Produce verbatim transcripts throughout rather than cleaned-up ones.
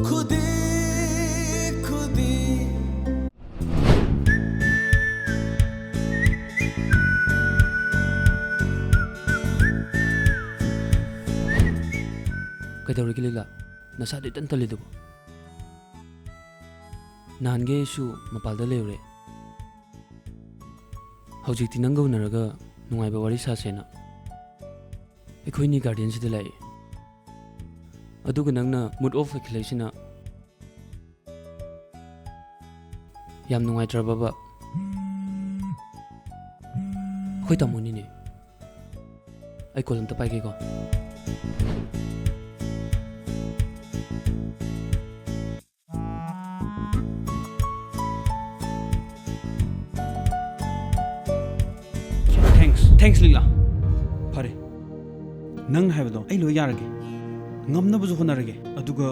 ꯈꯨꯗꯤ ꯈꯨꯗꯤ꯫ ꯀꯩꯗꯧꯔꯒꯦ ꯂꯤꯂꯥ? ꯅꯁꯥꯗꯣ ꯏꯇꯟ ꯇꯜꯂꯤꯗꯨꯕꯨ? ꯅꯍꯥꯟꯒꯩꯁꯨ ꯃꯄꯥꯜꯗ ꯂꯩꯔꯨꯔꯦ꯫ ꯍꯧꯖꯤꯛꯇꯤ ꯅꯪꯒ ꯎꯅꯔꯒ ꯅꯨꯡꯉꯥꯏꯕ ꯋꯥꯔꯤ ꯁꯥꯁꯦꯅ ꯑꯩꯈꯣꯏꯅꯤ ꯒꯥꯔꯗꯦꯟꯁꯤꯗ ꯂꯥꯛꯏ꯫ ꯑꯗꯨꯒ ꯅꯪꯅ ꯃꯨꯠ ꯑꯣꯐ ꯑꯣꯏꯈꯠꯂꯛꯏꯁꯤꯅ ꯌꯥꯝ ꯅꯨꯡꯉꯥꯏꯇ꯭ꯔꯕꯕ? ꯑꯩꯈꯣꯏ ꯇꯥꯃꯣꯅꯤꯅꯦ꯫ ꯑꯩ ꯀꯣꯜ ꯑꯝꯇ ꯄꯥꯏꯒꯦꯀꯣ꯫ Thanks, thanks ꯂꯤꯂꯥ꯫ ꯐꯔꯦ, ꯅꯪ ꯍꯥꯏꯕꯗꯣ ꯑꯩ ꯂꯣꯏ ꯌꯥꯔꯒꯦ, ꯉꯝꯅꯕꯁꯨ ꯍꯣꯠꯅꯔꯒꯦ꯫ ꯑꯗꯨꯒ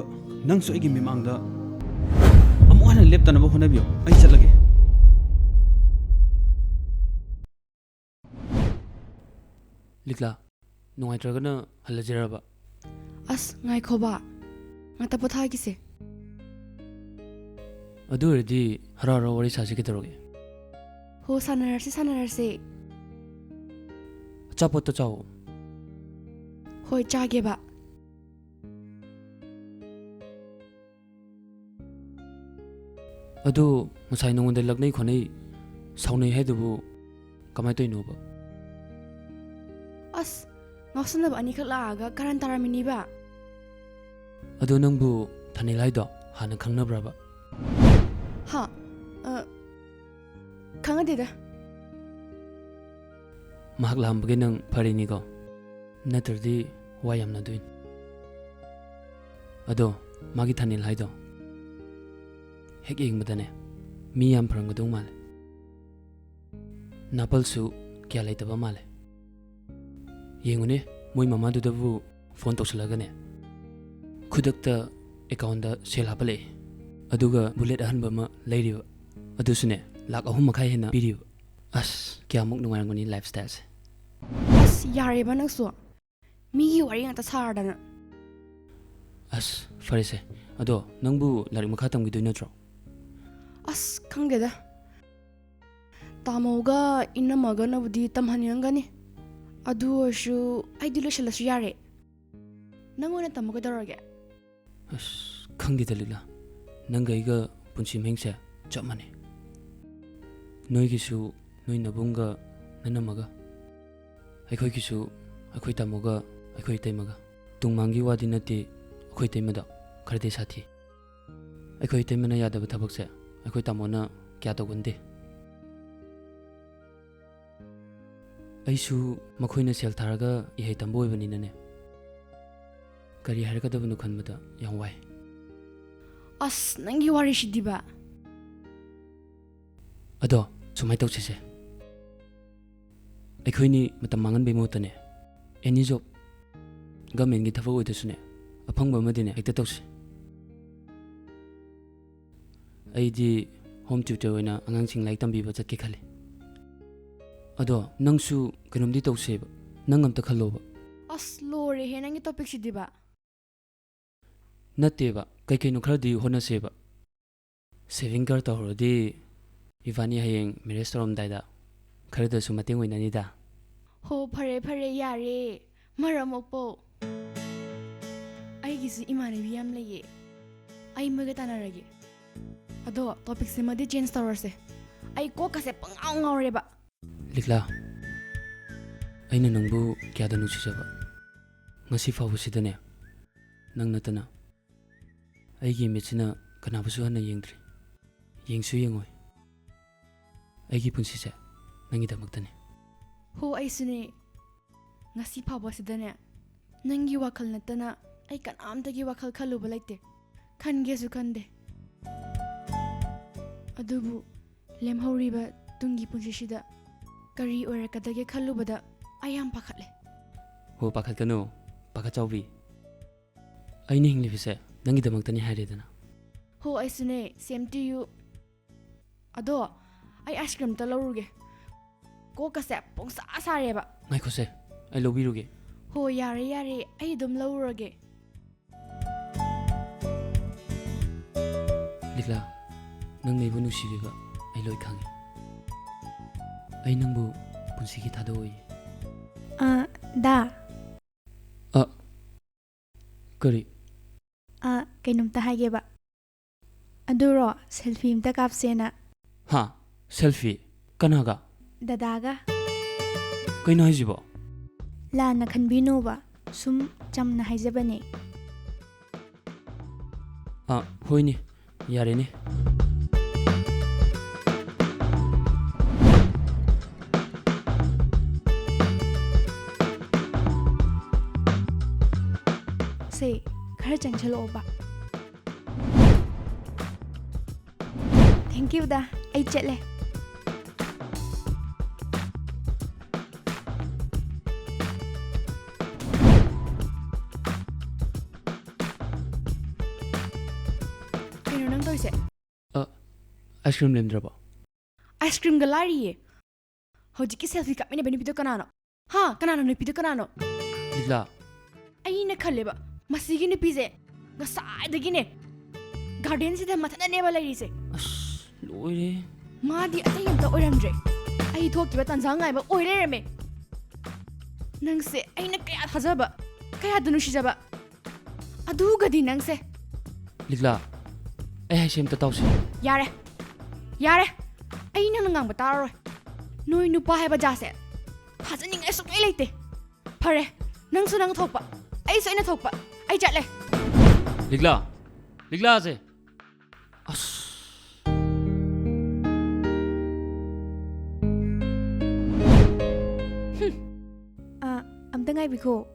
ꯅꯪꯁꯨ ꯑꯩꯒꯤ ꯃꯤꯃꯥꯡꯗ ꯑꯃꯨꯛ ꯍꯟꯅ ꯂꯦꯞꯇꯅꯕ ꯍꯣꯠꯅꯕꯤꯌꯨ꯫ ꯑꯩ ꯆꯠꯂꯒꯦ꯫ ꯂꯤꯛꯂꯥ, ꯅꯨꯡꯉꯥꯏꯇ꯭ꯔꯒꯅ ꯍꯜꯂꯁꯤꯔꯕ? ꯑꯁ, ꯉꯥꯏꯈꯣꯕ, ꯉꯥꯛꯇ ꯄꯣꯊꯥꯈꯤꯁꯦ꯫ ꯑꯗꯨ ꯑꯣꯏꯔꯗꯤ ꯍꯔꯥꯎ ꯍꯔꯥꯎ ꯋꯥꯔꯤ ꯁꯥꯁꯤ ꯀꯩꯗꯧꯔꯒꯦ? ꯍꯣ, ꯁꯥꯟꯅꯔꯁꯤ, ꯁꯥꯟꯅꯔꯁꯤ꯫ ꯑꯆꯥꯄꯣꯠꯇꯣ ꯆꯥꯎ꯫ ꯍꯣꯏ, ꯆꯥꯒꯦꯕ꯫ ꯑꯗꯨ ꯉꯁꯥꯏ ꯅꯉꯣꯟꯗ ꯂꯛꯅꯩ ꯈꯣꯠꯅꯩ, ꯁꯥꯎꯅꯩ ꯍꯥꯏꯗꯨꯕꯨ ꯀꯃꯥꯏ ꯇꯧꯔꯤꯅꯣꯕ? ꯑꯁ, ꯉꯥꯎꯁꯟꯅꯕ ꯑꯅꯤꯈꯛ ꯂꯥꯛꯑꯒ ꯀꯔꯟ ꯇꯥꯔꯝꯃꯤꯅꯤꯕ꯫ ꯑꯗꯣ ꯅꯪꯕꯨ ꯊꯥꯅꯤꯜ ꯍꯥꯏꯗꯣ ꯍꯥꯟꯅ ꯈꯪꯅꯕ꯭ꯔꯕ? ꯍꯥ? ꯑ, ꯈꯪꯅꯗꯦꯗ꯫ ꯃꯍꯥꯛ ꯂꯥꯛꯑꯝꯕꯒꯤ ꯅꯪ ꯐꯔꯤꯅꯤꯀꯣ, ꯅꯠꯇ꯭ꯔꯗꯤ ꯋꯥ ꯌꯥꯝꯅꯗꯣꯏꯅꯤ꯫ ꯑꯗꯣ ꯃꯥꯒꯤ ꯊꯥꯅꯤꯜ ꯍꯥꯏꯗꯣ ꯍꯦꯛ ꯌꯦꯡꯕꯗꯅꯦ ꯃꯤ ꯌꯥꯝ ꯐꯔꯝꯒꯗꯧ ꯃꯥꯜꯂꯦ꯫ ꯅꯥꯄꯜꯁꯨ ꯀꯌꯥ ꯂꯩꯇꯕ ꯃꯥꯜꯂꯦ꯫ ꯌꯦꯡꯉꯨꯅꯦ, ꯃꯣꯏ ꯃꯃꯥꯗꯨꯗꯕꯨ ꯐꯣꯟ ꯇꯧꯁꯜꯂꯒꯅꯦ, ꯈꯨꯗꯛꯇ ꯑꯦꯀꯥꯎꯟꯗ ꯁꯦꯜ ꯍꯥꯞꯄꯜꯂꯛꯑꯦ꯫ ꯑꯗꯨꯒ ꯕꯨꯂꯦꯠ ꯑꯍꯟꯕ ꯑꯃ ꯂꯩꯔꯤꯕ, ꯑꯗꯨꯁꯨꯅꯦ ꯂꯥꯛ ꯑꯍꯨꯝ ꯃꯈꯥꯏ ꯍꯦꯟꯅ ꯄꯤꯔꯤꯕ꯫ ꯑꯁ, ꯀꯌꯥꯃꯨꯛ ꯅꯨꯡꯉꯥꯏꯔꯝꯒꯅꯤ ꯂꯥꯏꯐ ꯁ꯭ꯇꯥꯏꯜꯁꯦ꯫ ꯑꯁ, ꯌꯥꯔꯦꯕ ꯅꯪꯁꯨ꯫ ꯃꯤꯒꯤ ꯋꯥꯔꯤ ꯉꯥꯛꯇ ꯁꯥꯔꯗꯅ꯫ ꯑꯁ, ꯐꯔꯦꯁꯦ, ꯑꯗꯣ ꯅꯪꯕꯨ ꯂꯥꯏꯔꯤꯛ ꯃꯈꯥ ꯇꯝꯈꯤꯗꯣꯏ ꯅꯠꯇ꯭ꯔꯣ? ꯑꯁ, ꯈꯪꯗꯦꯗ꯫ ꯇꯥꯃꯣꯒ ꯏꯅꯝꯃꯒꯅꯕꯨꯗꯤ ꯇꯝꯍꯟꯅꯤꯡꯉꯝꯒꯅꯤ꯫ ꯑꯗꯨ ꯑꯣꯏꯔꯁꯨ ꯑꯩꯗꯤ ꯂꯣꯏꯁꯤꯜꯂꯁꯨ ꯌꯥꯔꯦ꯫ ꯅꯪ ꯑꯣꯏꯅ ꯇꯝꯃꯣ ꯀꯩꯗꯧꯔꯒꯦ? ꯑꯁ, ꯈꯪꯗꯦꯗ ꯂꯤꯛꯂꯥ, ꯅꯪꯒ ꯑꯩꯒ ꯄꯨꯟꯁꯤ ꯃꯍꯤꯡꯁꯦ ꯆꯞ ꯃꯥꯟꯅꯩ꯫ ꯅꯣꯏꯒꯤꯁꯨ ꯅꯣꯏ ꯅꯕꯨꯡꯒ ꯅꯅꯝꯃꯒ, ꯑꯩꯈꯣꯏꯒꯤꯁꯨ ꯑꯩꯈꯣꯏ ꯇꯥꯃꯣꯒ ꯑꯩꯈꯣꯏ ꯏꯇꯩꯃꯒ꯫ ꯇꯨꯡꯃꯥꯡꯒꯤ ꯋꯥꯗꯤ ꯅꯠꯇꯦ, ꯑꯩꯈꯣꯏ ꯏꯇꯩꯃꯗꯣ ꯈꯔꯗꯤ ꯁꯥꯊꯤ꯫ ꯑꯩꯈꯣꯏ ꯏꯇꯩꯃꯅ ꯌꯥꯗꯕ ꯊꯕꯛꯁꯦ ꯑꯩꯈꯣꯏ ꯇꯥꯃꯣꯅ ꯀꯌꯥ ꯇꯧꯒꯟꯗꯦ꯫ ꯑꯩꯁꯨ ꯃꯈꯣꯏꯅ ꯁꯦꯜ ꯊꯥꯔꯒ ꯏꯍꯩ ꯇꯝꯕ ꯑꯣꯏꯕꯅꯤꯅꯅꯦ, ꯀꯔꯤ ꯍꯥꯏꯔꯛꯀꯗꯕꯅꯣ ꯈꯟꯕꯗ ꯌꯥꯝ ꯋꯥꯏ꯫ ꯑꯁ, ꯅꯪꯒꯤ ꯋꯥꯔꯤꯁꯤꯗꯤꯕ꯫ ꯑꯗꯣ ꯁꯨꯃꯥꯏꯅ ꯇꯧꯁꯤꯁꯦ, ꯑꯩꯈꯣꯏꯅꯤ ꯃꯇꯝ ꯃꯥꯡꯍꯟꯕꯩ ꯃꯍꯨꯠꯇꯅꯦ, ꯑꯦꯅꯤ ꯖꯣꯕ, ꯒꯃꯦꯟꯒꯤ ꯊꯕꯛ ꯑꯣꯏꯗ꯭ꯔꯁꯨꯅꯦ, ꯑꯐꯪꯕ ꯑꯃꯗꯤꯅꯦ ꯍꯦꯛꯇ ꯇꯧꯁꯤ꯫ ꯑꯩꯗꯤ ꯍꯣꯝ ꯇ꯭ꯌꯨꯇꯔ ꯑꯣꯏꯅ ꯑꯉꯥꯡꯁꯤꯡ ꯂꯥꯏꯔꯤꯛ ꯇꯝꯕꯤꯕ ꯆꯠꯀꯦ ꯈꯜꯂꯤ꯫ ꯑꯗꯣ ꯅꯪꯁꯨ ꯀꯩꯅꯣꯝꯗꯤ ꯇꯧꯁꯦꯕ, ꯅꯪ ꯑꯝꯇ ꯈꯜꯂꯣꯕ꯫ ꯑꯁ, ꯂꯣꯏꯔꯦꯍꯦ ꯅꯪꯒꯤ ꯇꯣꯄꯤꯛꯁꯤꯗꯤꯕ꯫ ꯅꯠꯇꯦꯕ, ꯀꯩ ꯀꯩꯅꯣ ꯈꯔꯗꯤ ꯍꯣꯠꯅꯁꯦꯕ꯫ ꯁꯦꯚꯤꯡ ꯈꯔ ꯇꯧꯍꯧꯔꯗꯤ ꯏꯕꯥꯅꯤ ꯍꯌꯦꯡ ꯃꯦꯔꯦꯖ ꯇꯧꯔꯝꯗꯥꯏꯗ ꯈꯔꯗꯁꯨ ꯃꯇꯦꯡ ꯑꯣꯏꯅꯅꯤꯗ꯫ ꯍꯣ, ꯐꯔꯦ ꯐꯔꯦ, ꯌꯥꯔꯦ, ꯃꯔꯝ ꯃꯣꯛꯄꯧ꯫ ꯑꯩꯒꯤꯁꯨ ꯏꯃꯥꯟꯅꯕꯤ ꯌꯥꯝ ꯂꯩꯌꯦ, ꯑꯩ ꯃꯣꯏꯒ ꯇꯥꯟꯅꯔꯒꯦ꯫ ꯑꯗꯣ ꯇꯣꯄꯤꯛꯁꯤꯃꯗꯤ ꯆꯦꯟꯖ ꯇꯧꯔꯁꯦ, ꯑꯩ ꯀꯣꯛꯀꯁꯦ ꯄꯪꯉꯥꯎ ꯉꯥꯎꯔꯦꯕ꯫ ꯂꯤꯛꯂꯥ, ꯑꯩꯅ ꯅꯪꯕꯨ ꯀꯌꯥꯗ ꯅꯨꯡꯁꯤꯖꯕ, ꯉꯁꯤ ꯐꯥꯎꯕꯁꯤꯗꯅꯦ, ꯅꯪ ꯅꯠꯇꯅ ꯑꯩꯒꯤ ꯃꯤꯠꯁꯤꯅ ꯀꯅꯥꯕꯨꯁꯨ ꯍꯟꯅ ꯌꯦꯡꯗ꯭ꯔꯤ, ꯌꯦꯡꯁꯨ ꯌꯦꯡꯉꯣꯏ꯫ ꯑꯩꯒꯤ ꯄꯨꯟꯁꯤꯁꯦ ꯅꯪꯒꯤꯗꯃꯛꯇꯅꯤ꯫ ꯍꯣ, ꯑꯩꯁꯨꯅꯦ꯫ ꯉꯁꯤ ꯐꯥꯎꯕꯁꯤꯗꯅꯦ, ꯅꯪꯒꯤ ꯋꯥꯈꯜ ꯅꯠꯇꯅ ꯑꯩ ꯀꯅꯥꯝꯇꯒꯤ ꯋꯥꯈꯜ ꯈꯜꯂꯨꯕ ꯂꯩꯇꯦ, ꯈꯟꯒꯦꯁꯨ ꯈꯟꯗꯦ꯫ ꯑꯗꯨꯕꯨ ꯂꯦꯝꯍꯧꯔꯤꯕ ꯇꯨꯡꯒꯤ ꯄꯨꯟꯁꯤꯁꯤꯗ ꯀꯔꯤ ꯑꯣꯏꯔꯛꯀꯗꯒꯦ ꯈꯜꯂꯨꯕꯗ ꯑꯩ ꯌꯥꯝ ꯄꯥꯈꯠꯂꯦ꯫ ꯍꯣ, ꯄꯥꯈꯠꯀꯅꯨ, ꯄꯥꯈꯠꯆꯥꯎꯕꯤ꯫ ꯑꯩꯅ ꯍꯤꯡꯂꯤꯕꯁꯦ ꯅꯪꯒꯤꯗꯃꯛꯇꯅꯤ ꯍꯥꯏꯔꯦꯗꯅ꯫ ꯍꯣ, ꯑꯩꯁꯨꯅꯦ, same to you꯫ ꯑꯗꯣ ꯑꯩ ice cream ꯑꯝꯇ ꯂꯧꯔꯨꯒꯦ, ꯀꯣꯛꯀꯁꯦ ꯄꯨꯡꯁꯥ ꯁꯥꯔꯦꯕ꯫ ꯉꯥꯏꯈꯣꯁꯦ, ꯑꯩ ꯂꯧꯕꯤꯔꯨꯒꯦ꯫ ꯍꯣ, ꯌꯥꯔꯦ ꯌꯥꯔꯦ, ꯑꯩ ꯑꯗꯨꯝ ꯂꯧꯔꯨꯔꯒꯦ꯫ ꯂꯥ, ꯅꯪꯅ ꯑꯩꯕꯨ ꯅꯨꯡꯁꯤꯕꯤꯕ ꯑꯩ ꯂꯣꯏ ꯈꯪꯉꯤ꯫ ꯑꯩ ꯅꯪꯕꯨ ꯄꯨꯟꯁꯤꯒꯤ ꯊꯥꯗꯣꯛꯑꯣꯏ꯫ ꯑ, ꯗꯥ꯫ ꯑ, ꯀꯔꯤ? ꯑ, ꯀꯩꯅꯣꯝꯇ ꯍꯥꯏꯒꯦꯕ꯫ ꯑꯗꯨꯔꯣ, ꯁꯦꯜꯐꯤ ꯑꯝꯇ ꯀꯥꯞꯁꯦꯅ꯫ ꯍꯥ? ꯁꯦꯜꯐꯤ? ꯀꯅꯥꯒ? ꯗꯗꯥꯒ꯫ ꯀꯩꯅꯣ ꯍꯥꯏꯁꯤꯕꯣ? ꯂꯥꯟꯅ ꯈꯟꯕꯤꯅꯣꯕ, ꯁꯨꯝ ꯆꯝꯅ ꯍꯥꯏꯖꯕꯅꯦ꯫ ꯑ, ꯍꯣꯏꯅꯦ, ꯌꯥꯔꯦꯅꯦ꯫ ꯁꯦ, ꯈꯔ ꯆꯪꯁꯜꯂꯛꯑꯣꯕ꯫ Thank you ꯗꯥ, ꯑꯩ ꯆꯠꯂꯦ꯫ ꯀꯩꯅꯣ ꯅꯪ ꯇꯧꯔꯤꯁꯦ? ꯑ, ꯑꯥꯏꯁ ꯀ꯭ꯔꯤꯝ ꯂꯦꯝꯗ꯭ꯔꯕꯣ? ꯑꯥꯏꯁ ꯀ꯭ꯔꯤꯝꯒ ꯂꯥꯏꯔꯤꯌꯦ꯫ ꯍꯧꯖꯤꯛꯀꯤ ꯁꯦꯜꯐꯤ ꯀꯥꯞꯃꯤꯟꯅꯕ ꯅꯨꯄꯤꯗꯣ ꯀꯅꯥꯅꯣ? ꯍꯥ? ꯀꯅꯥꯅꯣ ꯅꯨꯄꯤꯗꯣ ꯀꯅꯥꯅꯣ? ꯂꯤꯛꯂꯥ꯫ ꯑꯩꯅ ꯈꯜꯂꯦꯕ, ꯃꯁꯤꯒꯤ ꯅꯨꯄꯤꯁꯦ ꯉꯁꯥꯏꯗꯒꯤꯅꯦ ꯒꯥꯔꯗꯦꯟꯁꯤꯗ ꯃꯊꯟꯇꯅꯦꯕ ꯂꯩꯔꯤꯁꯦ꯫ ꯑꯁ, ꯂꯣꯏꯔꯦ꯫ ꯃꯥꯗꯤ ꯑꯇꯩ ꯑꯝꯇ ꯑꯣꯏꯔꯝꯗ꯭ꯔꯦ꯫ ꯑꯩ ꯊꯣꯛꯈꯤꯕ ꯇꯥꯟꯖꯥ ꯉꯥꯏꯕ ꯑꯣꯏ ꯂꯩꯔꯝꯃꯦ꯫ ꯅꯪꯁꯦ ꯑꯩꯅ ꯀꯌꯥ ꯊꯥꯖꯕ, ꯀꯌꯥꯗ ꯅꯨꯡꯁꯤꯖꯕ꯫ ꯑꯗꯨꯒꯗꯤ ꯅꯪꯁꯦ꯫ ꯂꯤꯛꯂꯥ, ꯑꯩ ꯍꯥꯏꯁꯦ ꯑꯝꯇ ꯇꯥꯎꯁꯤ꯫ ꯌꯥꯔꯦ, ꯌꯥꯔꯦ꯫ ꯑꯩ ꯅꯪꯅ ꯉꯥꯡꯕ ꯇꯥꯔꯔꯣꯏ꯫ ꯅꯣꯏ ꯅꯨꯄꯥ ꯍꯥꯏꯕ ꯖꯥꯠꯁꯦ ꯊꯥꯖꯅꯤꯡꯉꯥꯏ ꯁꯨꯛꯂꯩ ꯂꯩꯇꯦ꯫ ꯐꯔꯦ, ꯅꯪꯁꯨ ꯅꯪ ꯊꯣꯛꯄ, ꯑꯩꯁꯨ ꯑꯩꯅ ꯊꯣꯛꯄ꯫ ꯑꯩ ꯆꯠꯂꯦ꯫ ꯂꯤꯛꯂꯥ, ꯂꯤꯛꯂꯥꯁꯦ꯫ ꯑꯁ꯫ ꯑ, ꯑꯝꯇ ꯉꯥꯏꯕꯤꯈꯣ꯫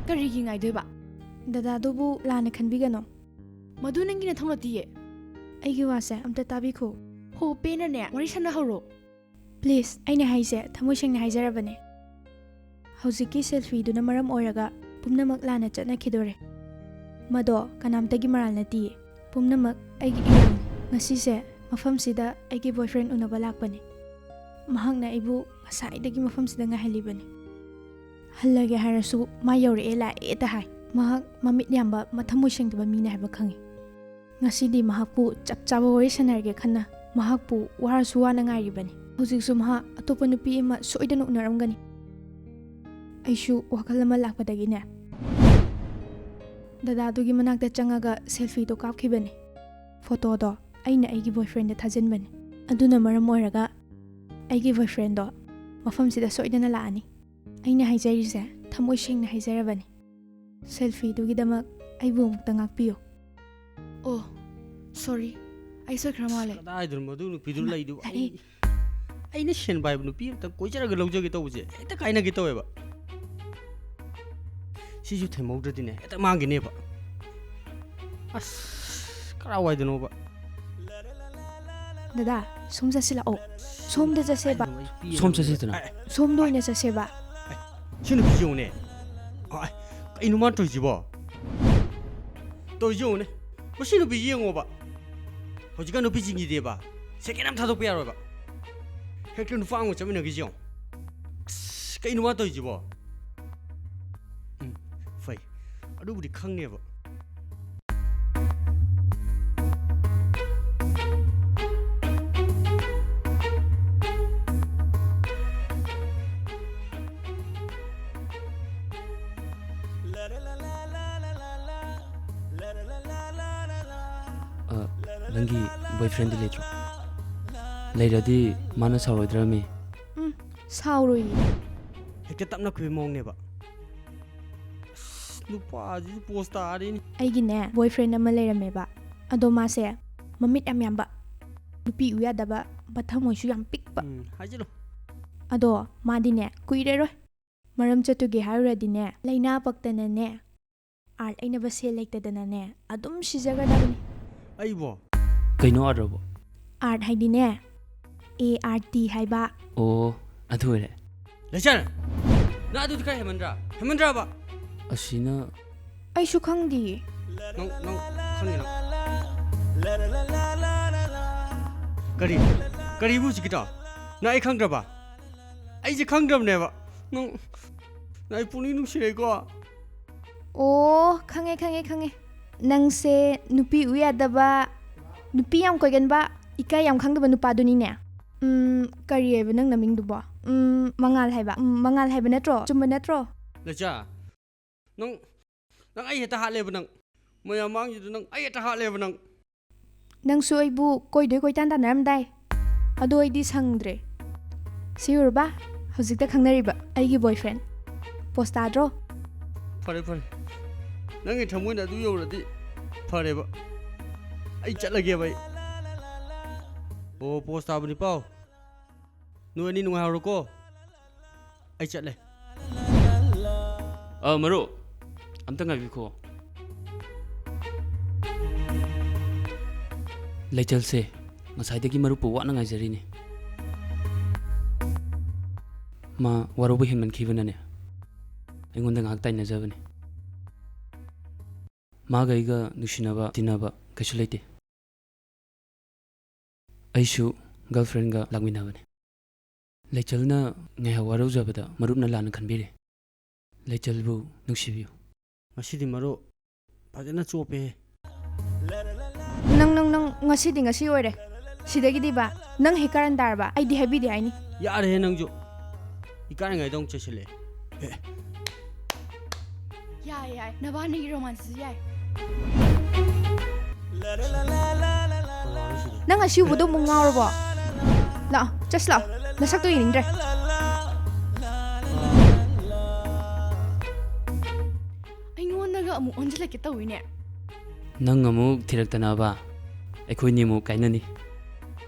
ꯀꯔꯤꯒꯤ ꯉꯥꯏꯗꯣꯏꯕ? ꯗꯗꯥꯗꯨꯕꯨ ꯂꯥꯟꯅ ꯈꯟꯕꯤꯒꯅꯣ꯫ ꯃꯗꯨ ꯅꯪꯒꯤ ꯅꯊꯧ ꯅꯠꯇꯤꯌꯦ꯫ ꯑꯩꯒꯤ ꯋꯥꯁꯦ ꯑꯝꯇ ꯇꯥꯕꯤꯈꯣ꯫ ꯍꯣ, ꯄꯦꯟꯅꯅꯦ ꯋꯥꯔꯤ ꯁꯥꯟꯅꯍꯧꯔꯣ꯫ Please, ꯑꯩꯅ ꯍꯥꯏꯁꯦ ꯊꯃꯣꯏ ꯁꯦꯡꯅ ꯍꯥꯏꯖꯔꯕꯅꯦ꯫ ꯍꯧꯖꯤꯛꯀꯤ ꯁꯦꯜꯐꯤꯗꯨꯅ ꯃꯔꯝ ꯑꯣꯏꯔꯒ ꯄꯨꯝꯅꯃꯛ ꯂꯥꯟꯅ ꯆꯠꯅꯈꯤꯗꯣꯔꯦ꯫ ꯃꯗꯣ ꯀꯅꯥꯝꯇꯒꯤ ꯃꯔꯥꯜ ꯅꯠꯇꯤꯌꯦ꯫ ꯄꯨꯝꯅꯃꯛ ꯑꯩꯒꯤ ꯏꯔꯥꯜꯅꯤ꯫ ꯉꯁꯤꯁꯦ ꯃꯐꯝꯁꯤꯗ ꯑꯩꯒꯤ boyfriend ꯎꯅꯕ ꯂꯥꯛꯄꯅꯦ꯫ ꯃꯍꯥꯛꯅ ꯑꯩꯕꯨ ꯉꯁꯥꯏꯗꯒꯤ ꯃꯐꯝꯁꯤꯗ ꯉꯥꯏꯍꯜꯂꯤꯕꯅꯤ꯫ ꯍꯜꯂꯒꯦ ꯍꯥꯏꯔꯁꯨ ꯃꯥ ꯌꯧꯔꯛꯑꯦ ꯂꯥꯛꯑꯦꯇ ꯍꯥꯏ꯫ ꯃꯍꯥꯛ ꯃꯃꯤꯠ ꯌꯥꯝꯕ, ꯃꯊꯃꯣꯏ ꯁꯦꯡꯗꯕ ꯃꯤꯅꯦ ꯍꯥꯏꯕ ꯈꯪꯉꯤ꯫ ꯉꯁꯤꯗꯤ ꯃꯍꯥꯛꯄꯨ ꯆꯞ ꯆꯥꯕ ꯋꯥꯔꯤ ꯁꯥꯟꯅꯔꯒꯦ ꯈꯟꯅ ꯃꯍꯥꯛꯄꯨ ꯋꯥꯔꯁꯨ ꯋꯥꯅ ꯉꯥꯏꯔꯤꯕꯅꯤ꯫ ꯍꯧꯖꯤꯛꯁꯨ ꯃꯍꯥꯛ ꯑꯇꯣꯞꯄ ꯅꯨꯄꯤ ꯑꯃ ꯁꯣꯏꯗꯅ ꯎꯅꯔꯝꯒꯅꯤ꯫ ꯑꯩꯁꯨ ꯋꯥꯈꯜ ꯑꯃ ꯂꯥꯛꯄꯗꯒꯤꯅꯦ, ꯗꯗꯥꯗꯨꯒꯤ ꯃꯅꯥꯛꯇ ꯆꯪꯉꯒ ꯁꯦꯜꯐꯤꯗꯣ ꯀꯥꯞꯈꯤꯕꯅꯤ꯫ ꯐꯣꯇꯣꯗꯣ ꯑꯩꯅ ꯑꯩꯒꯤ ꯕꯣꯏꯐ꯭ꯔꯦꯟꯗ ꯊꯥꯖꯤꯟꯕꯅꯤ꯫ ꯑꯗꯨꯅ ꯃꯔꯝ ꯑꯣꯏꯔꯒ ꯑꯩꯒꯤ ꯕꯣꯏꯐ꯭ꯔꯦꯟꯗꯣ ꯃꯐꯝꯁꯤꯗ ꯁꯣꯏꯗꯅ ꯂꯥꯛꯑꯅꯤ꯫ ꯑꯩꯅ ꯍꯥꯏꯖꯔꯤꯁꯦ ꯊꯃꯣꯏ ꯁꯦꯡꯅ ꯍꯥꯏꯖꯔꯕꯅꯤ꯫ ꯁꯦꯜꯐꯤꯗꯨꯒꯤꯗꯃꯛ ꯑꯩꯕꯨ ꯑꯃꯨꯛꯇ ꯉꯥꯛꯄꯤꯌꯨ꯫ ꯑꯣ, ꯁꯣꯔꯤ, ꯑꯩ ꯁꯣꯏꯈ꯭ꯔ ꯃꯥꯜꯂꯦ꯫ ꯀꯗꯥꯏꯗꯅꯣ ꯃꯗꯨ ꯅꯨꯄꯤꯗꯨ ꯂꯩꯗꯨ? ꯂꯥꯛꯑꯦ꯫ ꯑꯩ, ꯑꯩꯅ ꯁꯦꯟ ꯄꯥꯏꯕ ꯅꯨꯄꯤ ꯑꯝꯇ ꯀꯣꯏꯖꯔꯒ ꯂꯧꯖꯒꯦ ꯇꯧꯕꯁꯦ ꯍꯦꯛꯇ ꯀꯥꯏꯅꯒꯦ ꯇꯧꯋꯦꯕ꯫ ꯁꯤꯁꯨ ꯊꯦꯝꯍꯧꯗ꯭ꯔꯗꯤꯅꯦ ꯍꯦꯛꯇ ꯃꯥꯡꯈꯤꯅꯦꯕ꯫ ꯑꯁ, ꯀꯔꯥꯏꯋꯥꯏꯗꯅꯣꯕ? ꯗꯗꯥ, ꯁꯣꯝ ꯆꯠꯁꯤꯜꯂꯛꯑꯣ꯫ ꯁꯣꯝꯗ ꯆꯠꯁꯦꯕ꯫ ꯁꯣꯝ ꯆꯠꯁꯤꯗꯅ꯫ ꯁꯣꯝꯗ ꯑꯣꯏꯅ ꯆꯠꯁꯦꯕ꯫ ꯁꯤ ꯅꯨꯄꯤꯁꯤ ꯌꯦꯡꯉꯨꯅꯦ꯫ ꯑ, ꯀꯩꯅꯣ ꯃꯥ ꯇꯧꯔꯤꯁꯤꯕꯣ? ꯇꯧꯔꯤꯁꯤ ꯌꯦꯡꯉꯨꯅꯦ꯫ ꯃꯁꯤ ꯅꯨꯄꯤꯁꯤ ꯌꯦꯡꯉꯣꯕ꯫ ꯍꯧꯖꯤꯛꯀꯥꯟ ꯅꯨꯄꯤꯁꯤꯡꯁꯤꯗꯤꯕ, ꯁꯦꯀꯦꯟ ꯑꯃ ꯊꯥꯗꯣꯛꯄ ꯌꯥꯔꯣꯏꯕ꯫ ꯍꯦꯛꯇ ꯅꯨꯄꯥ ꯑꯃꯒ ꯆꯠꯃꯤꯟꯅꯈꯤꯁꯤ ꯌꯦꯡꯉꯣ꯫ ꯑꯁ, ꯀꯩꯅꯣ ꯃꯥ ꯇꯧꯔꯤꯁꯤꯕꯣ? ꯎꯝ, ꯐꯩ꯫ ꯑꯗꯨꯕꯨꯗꯤ ꯈꯪꯅꯦꯕ꯫ ꯑ, ꯅꯪꯒꯤ ꯕꯣꯏꯐ꯭ꯔꯦꯟꯗꯤ ꯂꯩꯇ꯭ꯔꯣ? ꯂꯩꯔꯗꯤ ꯃꯥꯅ ꯁꯥꯎꯔꯣꯏꯗ꯭ꯔꯃꯤ? ꯎꯝ, ꯁꯥꯎꯔꯣꯏꯌꯦ꯫ ꯍꯦꯛꯇ ꯇꯞꯅ ꯈꯨꯕꯤ ꯃꯑꯣꯡꯅꯦꯕ꯫ ꯑꯁ, ꯅꯨꯄꯥꯁꯤꯁꯨ ꯄꯣꯁ ꯇꯥꯔꯦꯅꯦ꯫ ꯑꯩꯒꯤꯅꯦ, ꯕꯣꯏꯐ꯭ꯔꯦꯟ ꯑꯃ ꯂꯩꯔꯝꯃꯦꯕ꯫ ꯑꯗꯣ ꯃꯥꯁꯦ ꯃꯃꯤꯠ ꯌꯥꯝ ꯌꯥꯝꯕ, ꯅꯨꯄꯤ ꯎ ꯌꯥꯗꯕ, ꯃꯊꯃꯣꯏꯁꯨ ꯌꯥꯝ ꯄꯤꯛꯄ꯫ ꯎꯝ, ꯍꯥꯏꯖꯤꯜꯂꯨ꯫ ꯑꯗꯣ ꯃꯥꯗꯤꯅꯦ, ꯀꯨꯏꯔꯔꯣꯏ꯫ ꯃꯔꯝ ꯆꯠꯇꯨꯒꯦ ꯍꯥꯏꯔꯨꯔꯗꯤꯅꯦ, ꯂꯥꯏꯅꯥ ꯄꯛꯇꯅꯅꯦ, ꯑꯥꯔꯠ ꯂꯩꯅꯕ ꯁꯦꯜ ꯂꯩꯇꯗꯅꯅꯦ, ꯑꯗꯨꯝ ꯁꯤꯖꯒꯗꯕꯅꯤ꯫ ꯑꯩꯕꯣ? ꯀꯩꯅꯣ ꯑꯥꯔꯠ ꯑꯕꯣ? ꯑꯥꯔꯠ ꯍꯥꯏꯗꯤꯅꯦ, A R T ꯍꯥꯏꯕ꯫ ꯑꯣ, ꯑꯗꯨ ꯑꯣꯏꯔꯦ꯫ ꯂꯩꯆꯟ! ꯅꯪ ꯑꯗꯨꯗꯤ ꯈꯔ ꯍꯦꯟꯃꯟꯗ꯭ꯔꯥ? ꯍꯦꯟꯃꯟꯗ꯭ꯔꯥꯕ? ꯑꯁꯤꯅ ꯑꯩꯁꯨ ꯈꯪꯗꯤꯌꯦ꯫ ꯅꯪ, ꯅꯪ ꯈꯪꯉꯤꯔꯣ? ꯀꯔꯤ? ꯀꯔꯤꯕꯨ ꯍꯧꯖꯤꯛꯀꯤꯗꯣ? ꯅꯪ ꯑꯩ ꯈꯪꯗ꯭ꯔꯕ? ꯑꯩꯁꯦ ꯈꯪꯗ꯭ꯔꯕꯅꯦꯕ꯫ ꯅꯪ, ꯅꯪ ꯑꯩ ꯄꯨꯛꯅꯤꯡ ꯅꯨꯡꯁꯤꯔꯦꯀꯣ꯫ ꯑꯣ, ꯈꯪꯉꯦ, ꯈꯪꯉꯦ, ꯈꯪꯉꯦ꯫ ꯅꯪꯁꯦ ꯅꯨꯄꯤ ꯎ ꯌꯥꯗꯕ, ꯅꯨꯄꯤ ꯌꯥꯝ ꯀꯣꯏꯒꯟꯕ, ꯏꯀꯥꯏ ꯌꯥꯝ ꯈꯪꯗꯕ ꯅꯨꯄꯥꯗꯨꯅꯤꯅꯦ꯫ ꯎꯝ, ꯀꯔꯤ ꯍꯥꯏꯕ ꯅꯪ ꯅꯃꯤꯡꯗꯨꯕꯣ? ꯎꯝ, ꯃꯉꯥꯜ ꯍꯥꯏꯕ꯫ ꯎꯝ, ꯃꯉꯥꯜ ꯍꯥꯏꯕ ꯅꯠꯇ꯭ꯔꯣ? ꯆꯨꯝꯕ ꯅꯠꯇ꯭ꯔꯣ? ꯂꯩꯆꯥ, ꯅꯪ, ꯅꯪ ꯑꯩ ꯍꯦꯛꯇ ꯍꯥꯠꯂꯦꯕ ꯅꯪ꯫ ꯃꯌꯥꯝ ꯃꯥꯡꯁꯤꯗ ꯅꯪ ꯑꯩ ꯍꯦꯛꯇ ꯍꯥꯠꯂꯦꯕ ꯅꯪ꯫ ꯅꯪꯁꯨ ꯑꯩꯕꯨ ꯀꯣꯏꯗꯣꯏ ꯀꯣꯏꯇꯥꯟ ꯇꯥꯟꯅꯔꯝꯗꯥꯏ꯫ ꯑꯗꯣ ꯑꯩꯗꯤ ꯁꯪꯗ꯭ꯔꯦ꯫ ꯁꯤ ꯎꯔꯕ? ꯍꯧꯖꯤꯛꯇ ꯈꯪꯅꯔꯤꯕ ꯑꯩꯒꯤ boyfriend꯫ ꯄꯣꯁ ꯇꯥꯗ꯭ꯔꯣ? ꯐꯔꯦ, ꯐꯔꯦ꯫ ꯅꯪꯒꯤ ꯊꯃꯣꯏꯅ ꯑꯗꯨ ꯌꯧꯔꯗꯤ ꯐꯔꯦꯕ꯫ ꯑꯩ ꯆꯠꯂꯒꯦꯕ ꯑꯩ꯫ ꯑꯣ, ꯄꯣꯁ ꯇꯥꯕꯅꯤ ꯄꯥꯎ꯫ ꯅꯣꯏ ꯑꯅꯤ ꯅꯨꯡꯉꯥꯏꯍꯧꯔꯣꯀꯣ꯫ ꯑꯩ ꯆꯠꯂꯦ꯫ ꯑ, ꯃꯔꯨꯞ, ꯑꯝꯇ ꯉꯥꯏꯕꯤꯈꯣ꯫ ꯂꯩꯆꯜꯁꯦ ꯉꯁꯥꯏꯗꯒꯤ ꯃꯔꯨꯞꯄꯨ ꯋꯥꯅ ꯉꯥꯏꯖꯔꯤꯅꯤ꯫ ꯃꯥ ꯋꯥꯔꯧꯕ ꯍꯦꯟꯃꯟꯈꯤꯕꯅꯅꯦ, ꯑꯩꯉꯣꯟꯗ ꯉꯥꯏꯍꯥꯛ ꯇꯥꯏꯅꯖꯕꯅꯤ꯫ ꯃꯥꯒ ꯑꯩꯒ ꯅꯨꯡꯁꯤꯅꯕ, ꯇꯤꯟꯅꯕ ꯀꯩꯁꯨ ꯂꯩꯇꯦ꯫ ꯑꯩꯁꯨ girlfriendꯒ ꯂꯥꯛꯃꯤꯟꯅꯕꯅꯤ꯫ ꯂꯩꯆꯜꯅ ꯉꯥꯏꯍꯥꯛ ꯋꯥꯔꯧꯖꯕꯗ ꯃꯔꯨꯞꯅ ꯂꯥꯟꯅ ꯈꯟꯕꯤꯔꯦ꯫ ꯂꯩꯆꯜꯕꯨ ꯅꯨꯡꯁꯤꯕꯤꯌꯨ꯫ ꯉꯁꯤꯗꯤ ꯃꯔꯨꯞ ꯐꯖꯅ ꯆꯣꯞꯄꯦꯍꯦ꯫ ꯅꯪ, ꯅꯪ, ꯅꯪ ꯉꯁꯤꯗꯤ ꯉꯁꯤ ꯑꯣꯏꯔꯦ꯫ ꯁꯤꯗꯒꯤꯗꯤ ꯕꯥ, ꯅꯪ ꯍꯦꯛ ꯀꯥꯔꯟ ꯇꯥꯔꯕ, ꯑꯩꯗꯤ ꯍꯥꯏꯕꯤꯗꯦ ꯍꯥꯏꯅꯤ꯫ ꯌꯥꯔꯦꯍꯦ ꯅꯪꯁꯨ꯫ ꯏꯀꯥꯏꯔꯤꯉꯩꯗ ꯑꯃꯨꯛ ꯆꯩꯁꯤꯜꯂꯛꯑꯦ꯫ ꯌꯥꯏ, ꯌꯥꯏ꯫ ꯅꯕꯥꯅꯤꯒꯤ romanceꯁꯨ ꯌꯥꯏ꯫ ꯅꯪ ꯑꯁꯤ ꯎꯕꯗꯣ ꯑꯃꯨꯛ ꯉꯥꯎꯔꯕꯣ? ꯂꯥꯛꯑꯣ, ꯆꯠꯁꯤ ꯂꯥꯛꯑꯣ꯫ ꯅꯁꯛꯇꯣ ꯌꯦꯡꯅꯤꯡꯗ꯭ꯔꯦ꯫ ꯑꯩꯉꯣꯟꯗꯒ ꯑꯃꯨꯛ ꯑꯣꯟꯁꯤꯜꯂꯛꯀꯦ ꯇꯧꯋꯤꯅꯦ꯫ ꯅꯪ ꯑꯃꯨꯛ ꯊꯤꯔꯛꯇꯅꯕ ꯑꯩꯈꯣꯏꯅꯤ ꯑꯃꯨꯛ ꯀꯥꯏꯅꯅꯤ꯫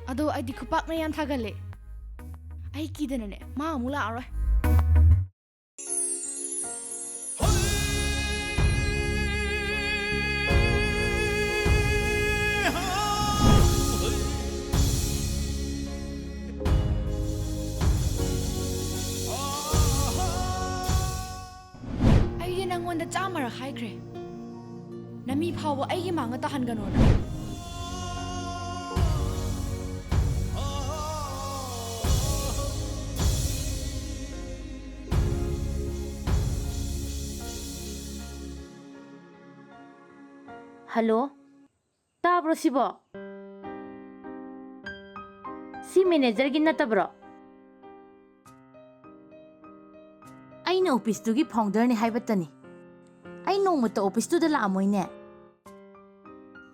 ꯑꯗꯣ ꯑꯩꯗꯤ ꯈꯨꯄꯥꯛꯅ ꯌꯥꯝ ꯊꯥꯒꯜꯂꯦ꯫ ꯑꯩ ꯀꯤꯗꯅꯅꯦ, ꯃꯥ ꯑꯃꯨꯛ ꯂꯥꯛꯑꯔꯣꯏ꯫ ꯑꯩꯗꯤ ꯅꯪꯉꯣꯟꯗ ꯆꯥꯝꯃꯔꯛ ꯍꯥꯏꯈ꯭ꯔꯦ, ꯅꯃꯤ ꯐꯥꯎꯕ ꯑꯩꯒꯤ ꯃꯥꯡꯗ ꯇꯥꯍꯟꯒꯅꯣꯅ꯫ ꯍꯜꯂꯣ, ꯇꯥꯕ꯭ꯔꯣ ꯁꯤꯕꯣ? ꯁꯤ ꯃꯦꯅꯦꯖꯔꯒꯤ ꯅꯠꯇꯕ꯭ꯔꯣ? ꯑꯩꯅ ꯑꯣꯐꯤꯁꯇꯨꯒꯤ ꯐꯥꯎꯟꯗꯔꯅꯤ ꯍꯥꯏꯕꯇꯅꯤ꯫ ꯑꯩ ꯅꯣꯡꯃꯇ ꯑꯣꯐꯤꯁꯇꯨꯗ ꯂꯥꯛꯑꯝꯃꯣꯏꯅꯦ꯫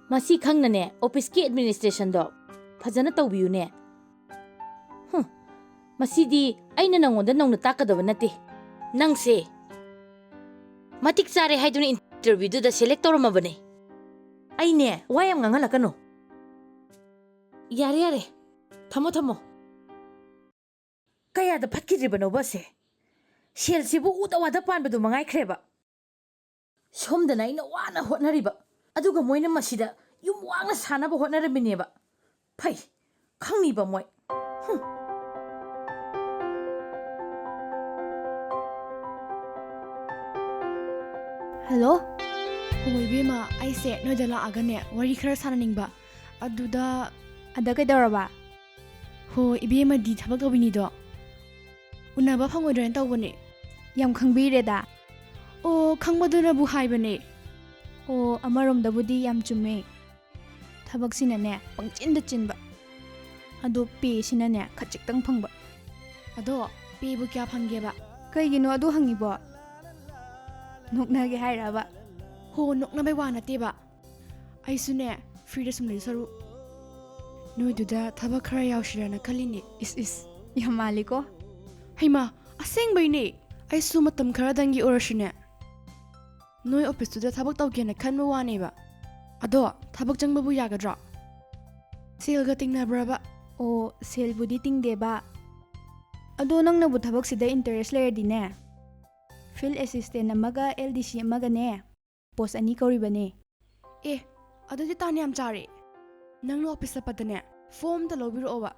ꯃꯁꯤ ꯈꯪꯅꯅꯦ, ꯑꯣꯐꯤꯁꯀꯤ ꯑꯦꯗꯃꯤꯅꯤꯁꯇ꯭ꯔꯦꯁꯟꯗꯣ ꯐꯖꯅ ꯇꯧꯕꯤꯌꯨꯅꯦ꯫ ꯍꯨꯝ, ꯃꯁꯤꯗꯤ ꯑꯩꯅ ꯅꯪꯉꯣꯟꯗ ꯅꯧꯅ ꯇꯥꯛꯀꯗꯕ ꯅꯠꯇꯦ꯫ ꯅꯪꯁꯦ ꯃꯇꯤꯛ ꯆꯥꯔꯦ ꯍꯥꯏꯗꯨꯅ ꯏꯟꯇꯔꯚ꯭ꯌꯨꯗꯨꯗ ꯁꯦꯂꯦꯛ ꯇꯧꯔꯝꯃꯕꯅꯦ꯫ ꯑꯩꯅꯦ, ꯋꯥ ꯌꯥꯝ ꯉꯥꯡꯍꯜꯂꯛꯀꯅꯨ꯫ ꯌꯥꯔꯦ, ꯌꯥꯔꯦ꯫ ꯊꯝꯃꯣ, ꯊꯝꯃꯣ꯫ ꯀꯌꯥꯗ ꯐꯠꯈꯤꯗ꯭ꯔꯤꯕꯅꯣꯕ ꯑꯁꯦ? ꯁꯦꯜꯁꯤꯕꯨ ꯎꯗ ꯋꯥꯗ ꯄꯥꯟꯕꯗꯨ ꯃꯉꯥꯏꯈ꯭ꯔꯦꯕ꯫ ꯁꯣꯝꯗꯅ ꯑꯩꯅ ꯋꯥꯅ ꯍꯣꯠꯅꯔꯤꯕ, ꯑꯗꯨꯒ ꯃꯣꯏꯅ ꯃꯁꯤꯗ ꯌꯨꯝ ꯋꯥꯡꯅ ꯁꯥꯅꯕ ꯍꯣꯠꯅꯔꯝꯃꯤꯅꯦꯕ꯫ ꯐꯩ, ꯈꯪꯅꯤꯕ ꯃꯣꯏ꯫ ꯍꯨꯝ꯫ ꯍꯜꯂꯣ? ꯍꯣ, ꯏꯕꯦꯝꯃ, ꯑꯩꯁꯦ ꯅꯣꯏꯗ ꯂꯥꯛꯑꯒꯅꯦ, ꯋꯥꯔꯤ ꯈꯔ ꯁꯥꯟꯅꯅꯤꯡꯕ꯫ ꯑꯗꯨꯗ ꯑꯗ ꯀꯩꯗꯧꯔꯕ? ꯍꯣ, ꯏꯕꯦꯝꯃꯗꯤ ꯊꯕꯛ ꯇꯧꯕꯤꯅꯤꯗꯣ ꯎꯅꯕ ꯐꯪꯉꯣꯏꯗ꯭ꯔꯅ ꯇꯧꯕꯅꯦ꯫ ꯌꯥꯝ ꯈꯪꯕꯤꯔꯦꯗ꯫ ꯑꯣ, ꯈꯪꯕꯗꯨꯅꯕꯨ ꯍꯥꯏꯕꯅꯦ꯫ ꯑꯣ, ꯑꯃꯔꯣꯝꯗꯕꯨꯗꯤ ꯌꯥꯝ ꯆꯨꯝꯃꯦ꯫ ꯊꯕꯛꯁꯤꯅꯅꯦ, ꯄꯪꯆꯤꯟꯗ ꯆꯤꯟꯕ꯫ ꯑꯗꯣ ꯄꯦꯁꯤꯅꯅꯦ, ꯈꯖꯤꯛꯇꯪ ꯐꯪꯕ꯫ ꯑꯗꯣ ꯄꯦꯕꯨ ꯀꯌꯥ ꯐꯪꯒꯦꯕ? ꯀꯩꯒꯤꯅꯣ ꯑꯗꯨ ꯍꯪꯉꯤꯕꯣ? ꯅꯣꯛꯅꯒꯦ ꯍꯥꯏꯔꯕ? ꯍꯣ, ꯅꯣꯛꯅꯕꯩ ꯋꯥ ꯅꯠꯇꯦꯕ꯫ ꯑꯩꯁꯨꯅꯦ, ꯐ꯭ꯔꯤꯗ ꯁꯨꯝ ꯂꯩ ꯁꯔꯨꯛ, ꯅꯣꯏꯗꯨꯗ ꯊꯕꯛ ꯈꯔ ꯌꯥꯎꯁꯤꯔꯅ ꯈꯜꯂꯤꯅꯦ꯫ ꯏꯁ, ꯏꯁ, ꯌꯥꯝ ꯃꯥꯜꯂꯤꯀꯣ꯫ ꯍꯩꯃꯥ, ꯑꯁꯦꯡꯕꯩꯅꯦ꯫ ꯑꯩꯁꯨ ꯃꯇꯝ ꯈꯔꯗꯪꯒꯤ ꯑꯣꯏꯔꯁꯨꯅꯦ, ꯅꯣꯏ ꯑꯣꯐꯤꯁꯇꯨꯗ ꯊꯕꯛ ꯇꯧꯒꯦꯅ ꯈꯟꯕ ꯋꯥꯅꯦꯕ꯫ ꯑꯗꯣ ꯊꯕꯛ ꯆꯪꯕꯕꯨ ꯌꯥꯒꯗ꯭ꯔꯣ? ꯁꯦꯜꯒ ꯇꯤꯡꯅꯕ꯭ꯔꯕ? ꯑꯣ, ꯁꯦꯜꯕꯨꯗꯤ ꯇꯤꯡꯗꯦꯕ꯫ ꯑꯗꯣ ꯅꯪꯅꯕꯨ ꯊꯕꯛꯁꯤꯗ ꯏꯟꯇꯔꯦꯁ ꯂꯩꯔꯗꯤꯅꯦ, ꯐꯤꯜꯗ ꯑꯦꯁꯤꯁꯇꯦꯟ ꯑꯃꯒ ꯑꯦꯜ ꯗꯤ ꯁꯤ ꯑꯃꯒꯅꯦ, ꯄꯣꯁ ꯑꯅꯤ ꯀꯧꯔꯤꯕꯅꯦ꯫ ꯑꯦ, ꯑꯗꯨꯗꯤ ꯇꯥꯟ ꯌꯥꯝ ꯆꯥꯔꯦ꯫ ꯅꯪꯅ ꯑꯣꯐꯤꯁ ꯆꯠꯄꯗꯅꯦ, ꯐꯣꯝ ꯑꯝꯇ ꯂꯧꯕꯤꯔꯛꯑꯣꯕ꯫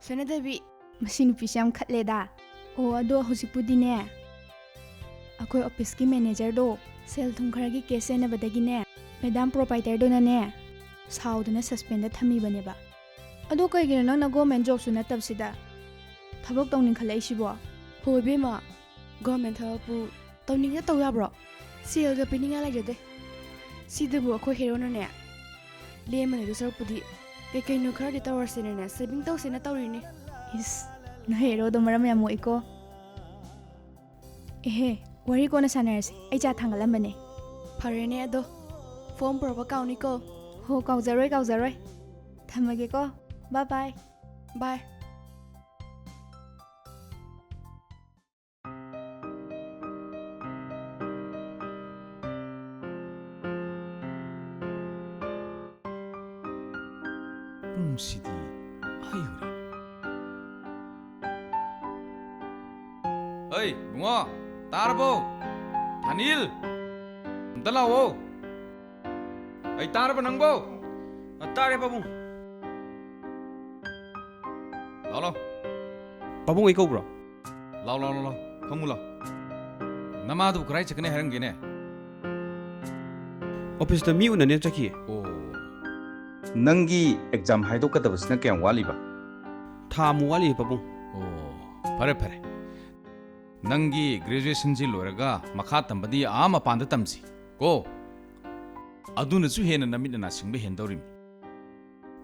ꯁꯣꯏꯅꯗꯕꯤ꯫ ꯃꯁꯤ ꯅꯨꯄꯤꯁꯦ ꯌꯥꯝ ꯈꯠꯂꯦꯗ꯫ ꯑꯣ, ꯑꯗꯣ ꯍꯧꯖꯤꯛꯄꯨꯗꯤꯅꯦ, ꯑꯩꯈꯣꯏ ꯑꯣꯐꯤꯁꯀꯤ ꯃꯦꯅꯦꯖꯔꯗꯣ ꯁꯦꯜ ꯊꯨꯝ ꯈꯔꯒꯤ ꯀꯦꯁ ꯆꯦꯟꯅꯕꯗꯒꯤꯅꯦ, ꯃꯦꯗꯥꯝ ꯄ꯭ꯔꯣꯄꯥꯏꯇꯔꯗꯨꯅꯅꯦ, ꯁꯥꯎꯗꯅ ꯁꯁꯄꯦꯟꯗ ꯊꯝꯃꯤꯕꯅꯦꯕ꯫ ꯑꯗꯣ ꯀꯩꯒꯤꯅꯣ ꯅꯪꯅ ꯒꯣꯔꯃꯦꯟ ꯖꯣꯕꯁꯨ ꯅꯠꯇꯕꯁꯤꯗ ꯊꯕꯛ ꯇꯧꯅꯤꯡꯈꯠꯂꯛꯏꯁꯤꯕꯣ? ꯍꯣ ꯏꯕꯦꯝꯃ, ꯒꯣꯔꯃꯦꯟ ꯊꯕꯛꯄꯨ ꯇꯧꯅꯤꯡꯉ ꯇꯧ ꯌꯥꯕ꯭ꯔꯣ? ꯁꯦꯜꯒ ꯄꯤꯅꯤꯡꯉꯥꯏ ꯂꯩꯖꯗꯦ꯫ ꯁꯤꯗꯕꯨ ꯑꯩꯈꯣꯏ ꯍꯦꯔꯣꯅꯅꯦ ꯂꯦꯝꯅ ꯂꯩꯗꯧ ꯁꯔꯨꯛꯄꯨꯗꯤ ꯀꯩ ꯀꯩꯅꯣ ꯈꯔꯗꯤ ꯇꯧꯔꯁꯦꯅꯅꯦ, ꯁꯦꯚꯤꯡ ꯇꯧꯁꯦꯅ ꯇꯧꯔꯤꯅꯤ꯫ ꯏꯁ, ꯅꯣꯏ ꯍꯦꯔꯣꯗꯣ ꯃꯔꯝ ꯌꯥꯝ ꯃꯣꯛꯏꯀꯣ꯫ ꯑꯦꯍꯦ, ꯋꯥꯔꯤ ꯀꯣꯟꯅ ꯁꯥꯟꯅꯔꯁꯦ, ꯑꯩ ꯆꯥ ꯊꯥꯡꯒꯠꯂꯝꯕꯅꯦ꯫ ꯐꯔꯦꯅꯦ ꯑꯗꯣ, ꯐꯣꯝ ꯄꯨꯔꯛꯄ ꯀꯥꯎꯅꯤꯀꯣ꯫ ꯍꯣ, ꯀꯥꯎꯖꯔꯣꯏ, ꯀꯥꯎꯖꯔꯣꯏ꯫ ꯊꯝꯃꯒꯦꯀꯣ꯫ ꯕꯥꯏ ꯕꯥꯏ꯫ ꯕꯥꯏ꯫ ꯄꯨꯡꯁꯤꯗꯤ ꯑꯥ ꯌꯧꯔꯦ꯫ ꯑꯩ ꯏꯕꯨꯡꯉꯣ, ꯇꯥꯔꯕꯣ? ꯑꯅꯤꯜ, ꯑꯝꯇ ꯂꯥꯛꯑꯣ꯫ ꯑꯩ ꯇꯥꯔꯕ ꯅꯪꯕꯣ? ꯑ, ꯇꯥꯔꯦ ꯄꯥꯕꯨꯡ꯫ ꯂꯥꯎ, ꯂꯥꯎ꯫ ꯄꯥꯕꯨꯡ ꯑꯩ ꯀꯧꯕ꯭ꯔꯣ? ꯂꯥꯎ, ꯂꯥꯎ, ꯂꯥꯎ, ꯂꯥꯎ꯫ ꯐꯝꯃꯨ ꯂꯥꯎ꯫ ꯅꯃꯥꯗꯨꯕꯨ ꯀꯗꯥꯏ ꯆꯠꯀꯅꯤ ꯍꯥꯏꯔꯝꯒꯦꯅꯦ? ꯑꯣꯐꯤꯁꯇ ꯃꯤ ꯎꯅꯅꯦ ꯆꯠꯈꯤꯌꯦ꯫ ꯑꯣ꯫ ꯅꯪꯒꯤ ꯑꯦꯛꯖꯥꯝ ꯍꯥꯏꯗꯣꯛꯀꯗꯕꯁꯤꯅ ꯀꯌꯥꯝ ꯋꯥꯠꯂꯤꯕ? ꯊꯥ ꯑꯃꯨꯛ ꯋꯥꯠꯂꯤꯌꯦ ꯄꯥꯕꯨꯡ꯫ ꯑꯣ, ꯐꯔꯦ, ꯐꯔꯦ꯫ ꯅꯪꯒꯤ ꯒ꯭ꯔꯦꯖꯨꯑꯦꯁꯟꯁꯤ ꯂꯣꯏꯔꯒ ꯃꯈꯥ ꯇꯝꯕꯗꯤ ꯑꯥ ꯃꯄꯥꯟꯗ ꯇꯝꯁꯤ ꯀꯣ꯫ ꯑꯗꯨꯅꯁꯨ ꯍꯦꯟꯅ ꯅꯃꯤꯠ ꯅꯅꯥ ꯁꯤꯡꯕ ꯍꯦꯟꯗꯧꯔꯤꯃꯤ꯫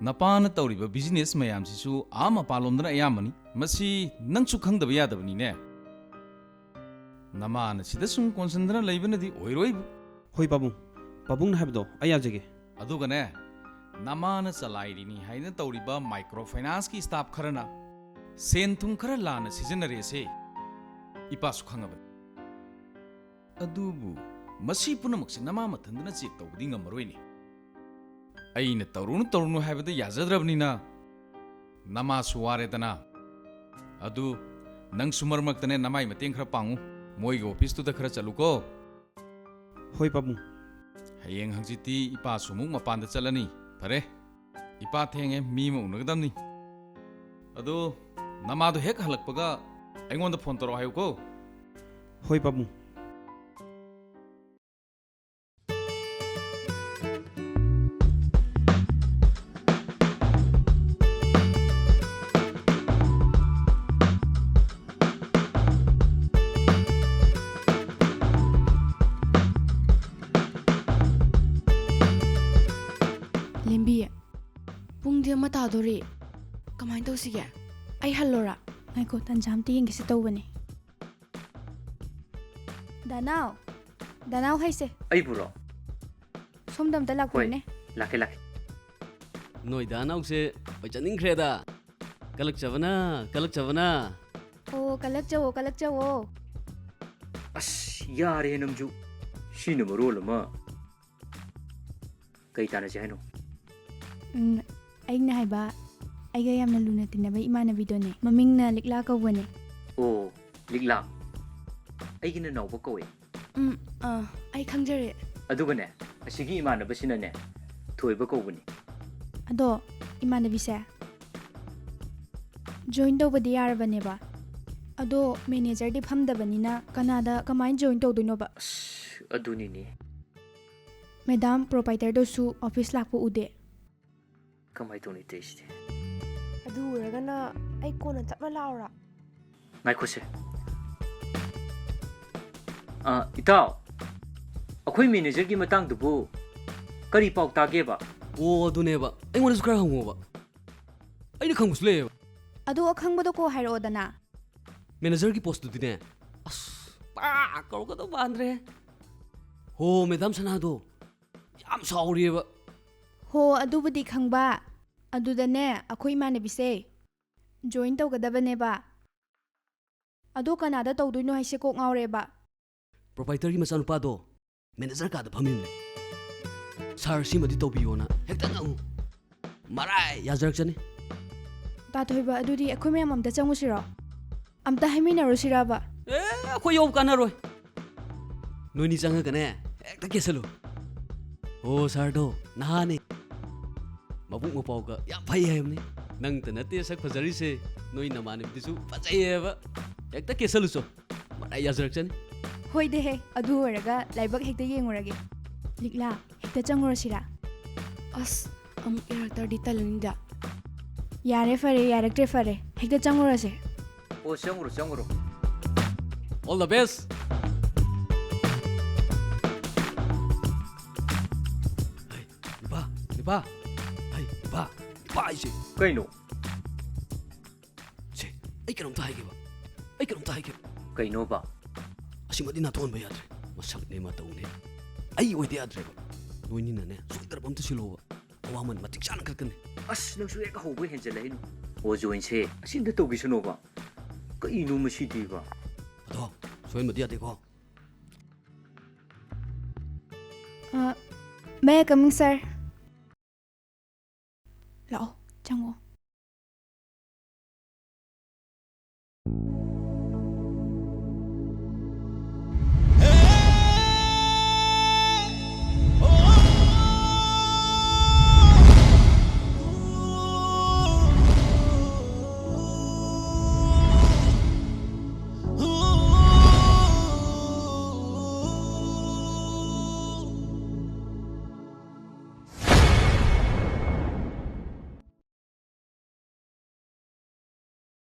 ꯅꯄꯥꯅ ꯇꯧꯔꯤꯕ ꯕꯤꯖꯤꯅꯦꯁ ꯃꯌꯥꯝꯁꯤꯁꯨ ꯑꯥ ꯃꯄꯥꯟꯂꯣꯝꯗꯅ ꯑꯌꯥꯝꯕꯅꯤ꯫ ꯃꯁꯤ ꯅꯪꯁꯨ ꯈꯪꯗꯕ ꯌꯥꯗꯕꯅꯤꯅꯦ꯫ ꯅꯃꯥꯅ ꯁꯤꯗ ꯁꯨꯝ ꯀꯣꯟꯁꯤꯟꯗꯅ ꯂꯩꯕꯅꯗꯤ ꯑꯣꯏꯔꯣꯏꯕꯨ꯫ ꯍꯣꯏ ꯄꯥꯕꯨꯡ, ꯄꯥꯕꯨꯡꯅ ꯍꯥꯏꯕꯗꯣ ꯑꯩ ꯌꯥꯖꯒꯦ꯫ ꯑꯗꯨꯒꯅꯦ, ꯅꯃꯥꯅ ꯆꯂꯥꯏꯔꯤꯅꯤ ꯍꯥꯏꯅ ꯇꯧꯔꯤꯕ ꯃꯥꯏꯀ꯭ꯔꯣ ꯐꯥꯏꯅꯥꯟꯁꯀꯤ ꯁ꯭ꯇꯥꯐ ꯈꯔꯅ ꯁꯦꯟ ꯊꯨꯝ ꯈꯔ ꯂꯥꯟꯅ ꯁꯤꯖꯤꯟꯅꯔꯦꯁꯦ ꯏꯄꯥꯁꯨ ꯈꯪꯉꯕꯅꯤ꯫ ꯑꯗꯨꯕꯨ ꯃꯁꯤ ꯄꯨꯝꯅꯃꯛꯁꯦ ꯅꯃꯥ ꯃꯊꯟꯗꯅ ꯆꯦꯛ ꯇꯧꯕꯗꯤ ꯉꯝꯃꯔꯣꯏꯅꯦ꯫ ꯑꯩꯅ ꯇꯧꯔꯨꯅꯨ ꯇꯧꯔꯨꯅꯨ ꯍꯥꯏꯕꯗ ꯌꯥꯖꯗ꯭ꯔꯕꯅꯤꯅ ꯅꯃꯥꯁꯨ ꯋꯥꯔꯦꯗꯅ꯫ ꯑꯗꯨ ꯅꯪꯁꯨ ꯃꯔꯛ ꯃꯔꯛꯇꯅꯦ ꯅꯃꯥꯏ ꯃꯇꯦꯡ ꯈꯔ ꯄꯥꯡꯉꯨ, ꯃꯣꯏꯒꯤ ꯑꯣꯐꯤꯁꯇꯨꯗ ꯈꯔ ꯆꯠꯂꯨꯀꯣ꯫ ꯍꯣꯏ ꯄꯥꯕꯨꯡ꯫ ꯍꯌꯦꯡ ꯍꯪꯆꯤꯠꯇꯤ ꯏꯄꯥꯁꯨ ꯑꯃꯨꯛ ꯃꯄꯥꯟꯗ ꯆꯠꯂꯅꯤ꯫ ꯐꯔꯦ, ꯏꯄꯥ ꯊꯦꯡꯉꯦ, ꯃꯤ ꯑꯃ ꯎꯅꯒꯗꯕꯅꯤ꯫ ꯑꯗꯣ ꯅꯃꯥꯗꯣ ꯍꯦꯛ ꯍꯜꯂꯛꯄꯒ ꯑꯩꯉꯣꯟꯗ ꯐꯣꯟ ꯇꯧꯔꯛꯑꯣ ꯍꯥꯏꯌꯨꯀꯣ꯫ ꯍꯣꯏ ꯄꯥꯕꯨꯡ꯫ ꯂꯦꯝꯕꯤ, ꯄꯨꯡꯗꯤ ꯑꯃ ꯇꯥꯗꯣꯔꯤ꯫ ꯀꯃꯥꯏꯅ ꯇꯧꯁꯤꯒꯦ? ꯑꯩ ꯍꯜꯂꯣꯔꯥ? ꯉꯥꯏꯈꯣ, ꯇꯟꯖꯥ ꯑꯝꯇ ꯌꯦꯡꯒꯦꯁꯦ ꯇꯧꯕꯅꯦ꯫ ꯗꯥꯅꯥꯎ, ꯗꯥꯅꯥꯎ ꯍꯥꯏꯁꯦ꯫ ꯑꯩꯕꯨꯔꯣ? ꯁꯣꯝꯗ ꯑꯝꯇ ꯍꯣꯏ, ꯂꯥꯛꯄꯤꯌꯨꯅꯦ꯫ ꯂꯥꯛꯀꯦ, ꯂꯥꯛꯀꯦ꯫ ꯅꯣꯏ ꯗꯥꯅꯥꯎꯁꯦ ꯑꯣꯏꯖꯅꯤꯡꯈ꯭ꯔꯦꯗ꯫ ꯀꯂꯛꯆꯕꯅ, ꯀꯂꯛꯆꯕꯅ꯫ ꯑꯣ, ꯀꯂꯛꯆꯧꯋꯣ, ꯀꯂꯛꯆꯧꯋꯣ꯫ ꯑꯁ, ꯌꯥꯔꯦ ꯅꯪꯁꯨ꯫ ꯁꯤꯅ ꯃꯔꯣꯜ ꯑꯃ꯫ ꯀꯩ ꯇꯥꯟꯅꯁꯦ ꯍꯥꯏꯅꯣ? ꯎꯝ, ꯑꯩꯅ ꯍꯥꯏꯕ, ꯑꯩꯒ ꯌꯥꯝꯅ ꯂꯨꯅ ꯇꯤꯟꯅꯕ ꯏꯃꯥꯟꯅꯕꯤꯗꯣꯅꯦ꯫ ꯃꯃꯤꯡꯅ ꯂꯤꯛꯂꯥ ꯀꯧꯕꯅꯦ꯫ ꯑꯣ, ꯂꯤꯛꯂꯥ꯫ ꯑꯩꯒꯤꯅ ꯅꯥꯎꯕ ꯀꯧꯋꯦ꯫ ꯎꯝ, ꯑꯥ, ꯑꯩ ꯈꯪꯖꯔꯦ꯫ ꯑꯗꯨꯒꯅꯦ, ꯑꯁꯤꯒꯤ ꯏꯃꯥꯟꯅꯕꯁꯤꯅꯅꯦ, ꯊꯣꯏꯕ ꯀꯧꯕꯅꯤ꯫ ꯑꯗꯣ, ꯏꯃꯥꯟꯅꯕꯤꯁꯦ, join ꯇꯧꯕꯗꯤ ꯌꯥꯔꯕꯅꯦꯕ꯫ ꯑꯗꯣ, manager ꯗꯤ ꯐꯝꯗꯕꯅꯤꯅ ꯀꯅꯥꯗ ꯀꯃꯥꯏꯅ join ꯇꯧꯗꯣꯏꯅꯣꯕ? ꯑꯁ, ꯑꯗꯨꯅꯤꯅꯦ꯫ Madam proprietor ꯗꯨꯁꯨ office ꯂꯥꯛꯄ ꯎꯗꯦ꯫ ꯀꯃꯥꯏ ꯇꯧꯅꯤ ꯇꯧꯔꯤꯁꯤꯗꯤ? ꯑꯗꯨ ꯑꯣꯏꯔꯒꯅ ꯑꯩ ꯀꯣꯟꯅ ꯇꯞꯅ ꯂꯥꯛꯑꯣꯔꯥ? ꯉꯥꯏꯈꯣꯁꯦ꯫ ꯑ, ꯏꯇꯥꯎ, ꯑꯩꯈꯣꯏ manager ꯒꯤ ꯃꯇꯥꯡꯗꯨꯕꯨ ꯀꯔꯤ ꯄꯥꯎ ꯇꯥꯒꯦꯕ? ꯑꯣ, ꯑꯗꯨꯅꯦꯕ꯫ ꯑꯩꯉꯣꯟꯗꯁꯨ ꯈꯔ ꯍꯪꯉꯣꯕ꯫ ꯑꯩꯅ ꯈꯪꯕꯁꯨ ꯂꯩꯌꯦꯕ꯫ ꯑꯗꯣ ꯑꯈꯪꯕꯗꯣ ꯀꯣ ꯍꯥꯏꯔꯛꯑꯣꯗꯅ꯫ Manager ꯒꯤ post ꯇꯨꯗꯤꯅꯦ, ꯑꯁ, ꯄꯥ ꯀꯧꯔꯛꯀꯗꯧ ꯃꯥꯟꯗ꯭ꯔꯦ꯫ ꯍꯣ, Madam ꯁꯅꯥꯗꯣ ꯌꯥꯝ ꯁꯥꯎꯔꯤꯑꯕ꯫ ꯍꯣ, ꯑꯗꯨꯕꯨꯗꯤ ꯈꯪꯕ꯫ ꯑꯗꯨꯗꯅꯦ, ꯑꯩꯈꯣꯏ ꯏꯃꯥꯟꯅꯕꯤꯁꯦ join ꯇꯧꯒꯗꯕꯅꯦꯕ꯫ ꯑꯗꯣ ꯀꯅꯥꯗ ꯇꯧꯗꯣꯏꯅꯣ ꯍꯥꯏꯁꯦ ꯀꯣꯛ ꯉꯥꯎꯔꯦꯕ꯫ Proprietor ꯒꯤ ꯃꯆꯥꯅꯨꯄꯥꯗꯣ manager ꯀꯥꯗ ꯐꯝꯃꯤꯕꯅꯦ꯫ Sir, ꯁꯤꯃꯗꯤ ꯇꯧꯕꯤꯌꯣꯅ ꯍꯦꯛꯇ ꯉꯥꯡꯉꯨ꯫ ꯃꯔꯥꯏ ꯌꯥꯖꯔꯛꯆꯅꯤ꯫ ꯇꯥ ꯊꯣꯏꯕ, ꯑꯗꯨꯗꯤ ꯑꯩꯈꯣꯏ ꯃꯌꯥꯝ ꯑꯝꯇ ꯆꯪꯉꯨꯁꯤꯔꯣ? ꯑꯝꯇ ꯍꯥꯏꯃꯤꯟꯅꯔꯨꯁꯤꯔꯕ? ꯑꯦ, ꯑꯩꯈꯣꯏ ꯌꯧ ꯀꯥꯟꯅꯔꯣꯏ꯫ ꯅꯣꯏꯅꯤ ꯆꯪꯉꯒꯅꯦ, ꯍꯦꯛꯇ ꯀꯦꯁꯜꯂꯨ꯫ ꯑꯣ, sir ꯗꯣ ꯅꯍꯥꯅꯦ꯫ ꯃꯕꯨꯛ ꯃꯄꯥꯎꯒ ꯌꯥꯝ ꯐꯩ ꯍꯥꯏꯕꯅꯤ꯫ ꯅꯪꯇ ꯅꯠꯇꯦ ꯁꯛ ꯐꯖꯔꯤꯁꯦ, ꯅꯣꯏ ꯅꯃꯥꯟꯅꯕꯤꯗꯨꯁꯨ ꯐꯖꯩ ꯍꯥꯏꯕ꯫ ꯍꯦꯛꯇ ꯀꯦꯁꯜꯂꯨꯆꯣ, ꯃꯔꯥꯏ ꯌꯥꯖꯔꯛꯆꯅꯤ꯫ ꯍꯣꯏꯗꯦꯍꯦ, ꯑꯗꯨ ꯑꯣꯏꯔꯒ ꯂꯥꯏꯕꯛ ꯍꯦꯛꯇ ꯌꯦꯡꯉꯨꯔꯒꯦ꯫ ꯂꯤꯛꯂꯥ, ꯍꯦꯛꯇ ꯆꯪꯉꯨꯔꯁꯤꯔꯥ? ꯑꯁ, ꯑꯃꯨꯛ ꯌꯥꯔꯛꯇ꯭ꯔꯗꯤ ꯇꯜꯂꯅꯤꯗ꯫ ꯌꯥꯔꯦ ꯐꯔꯦ, ꯌꯥꯔꯛꯇ꯭ꯔꯦ ꯐꯔꯦ, ꯍꯦꯛꯇ ꯆꯪꯉꯨꯔꯁꯦ꯫ ꯑꯣ, ꯆꯪꯉꯨꯔꯣ, ꯆꯪꯉꯨꯔꯣ꯫ All the best! ꯍꯩ, ꯏꯄꯥ, ꯏꯄꯥ! ꯍꯩ, ꯏꯄꯥ! ꯏꯄꯥ ꯍꯥꯏꯁꯦ! ꯀꯩꯅꯣ? ꯁꯦ, ꯑꯩ ꯀꯩꯅꯣꯝꯇ ꯍꯥꯏꯒꯦꯕ꯫ ꯑꯩ ꯀꯩꯅꯣꯝꯇ ꯍꯥꯏꯒꯦꯕ꯫ ꯀꯩꯅꯣꯕ? ꯑꯁꯤꯃꯗꯤ ꯅꯥꯊꯣꯛꯍꯟꯕ ꯌꯥꯗ꯭ꯔꯦ꯫ ꯃꯁꯛꯅꯦ ꯃꯇꯧꯅꯦ꯫ ꯑꯩ ꯑꯣꯏꯗ ꯌꯥꯗ꯭ꯔꯦꯕ꯫ ꯅꯣꯏꯅꯤꯅ ꯁꯣꯏꯗꯅꯕ ꯑꯝꯇ ꯁꯤꯜꯂꯣꯕ꯫ ꯑꯋꯥꯃꯟ ꯃꯇꯤꯛ ꯆꯥꯅ ꯀꯛꯀꯅꯤ꯫ ꯑꯁ, ꯅꯪꯁꯨ ꯍꯦꯛ ꯍꯧꯕ ꯍꯦꯟꯖꯜꯂꯛꯏꯅꯦ꯫ ꯑꯣ, ꯖꯣꯏꯟꯁꯦ, ꯑꯁꯤ ꯑꯝꯇ ꯇꯧꯈꯤꯁꯅꯣꯕ꯫ ꯀꯩꯅꯣ ꯃꯁꯤꯗꯤꯕ? ꯑꯗꯣ, ꯁꯣꯏꯍꯟꯕꯗꯤ ꯌꯥꯗꯦꯀꯣ꯫ Uh, may I coming, sir? ꯂꯥꯛꯑꯣ, ꯆꯪꯉꯣ꯫